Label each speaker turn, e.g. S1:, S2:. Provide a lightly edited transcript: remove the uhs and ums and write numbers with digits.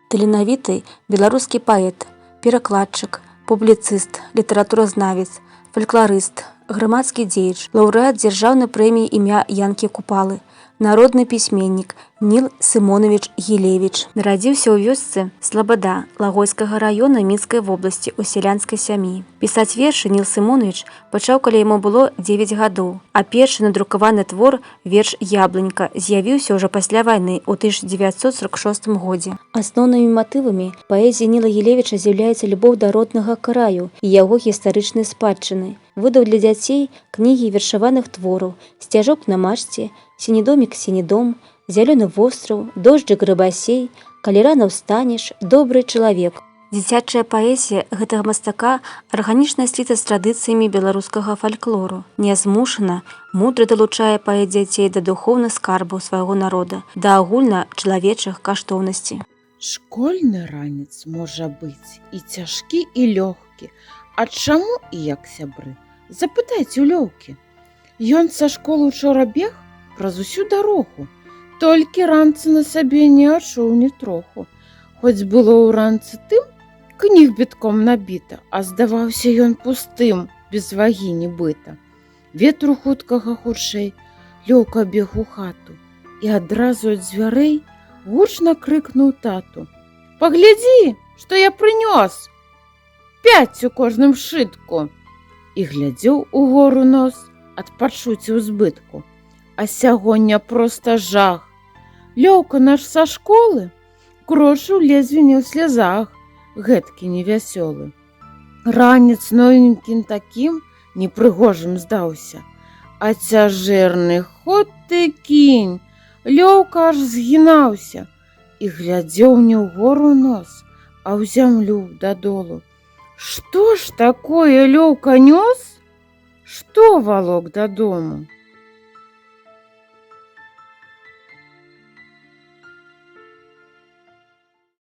S1: Таленавіты беларускі паэт, перакладчык, публіцыст, літаратуразнавец, фалькларыст, грамадскі дзеяч, лаўрэат дзяржаўнай прэміі імя Янкі Купалы, народны пісьменнік Ніл Сымонавіч Гілевіч. Нарадзіўся ў вёсцы Слабада Лагойскага раёна Мінскай вобласці ў сялянскай сям'і. Пісаць вершы Ніл Сымонавіч пачаў, калі яму было 9 гадоў, а першы надрукаваны твор, верш «Яблынька», з'явіўся ўжо пасля вайны ў 1946 годзе. Асноўнымі матывамі паэзіі Ніла Гілевіча з'яўляецца любоў да роднага краю і яго гістарычнай спадчыны. Выдаў для дзяцей кнігі вершаваных твораў «Сцяжок на мачце», «Сіні домік, сіні дом», «Зялёны востраў», «Дожджык рыбасей», «Калі рана ўстанеш», «Добры чалавек». Дзіцячая паэзія гэтага мастака арганічна сліта з традыцыямі беларускага фальклору. Нязмушана, мудра далучае паэт дзяцей да духоўных скарбаў свайго народа, да агульначалавечых каштоўнасцей.
S2: Школьны ранец можа быць і цяжкі, і лёгкі. А чаму і як, сябры? Запытайце ў Лёўкі. Ён са школы учора бег праз усю дарогу. Толькі ранца на сабе не адчуў ні троху. Хоць было ў ранцы тым кніг бітком набіта, а здаваўся ён пустым, без вагі нібыта. Ветру хуткага хутчэй Лёўка бег у хату і адразу ад дзвярэй гучна крыкнуў тату: « Паглядзі, што я прынёс! Пяць у кожным сшытку. І глядзеў угору нос ад пачуцця збытку. А сягоння проста жах. Лёўка наш са школы крочыў ледзьве не ў слязах, гэткі невясёлы. Ранец новенькім такім непрыгожым здаўся, а цяжэрны, хоць ты кінь, Лёўка аж згінаўся і глядзеў не ўгору нос, а ў зямлю дадолу. Што ж такое Лёўка нёс? Што валок дадому?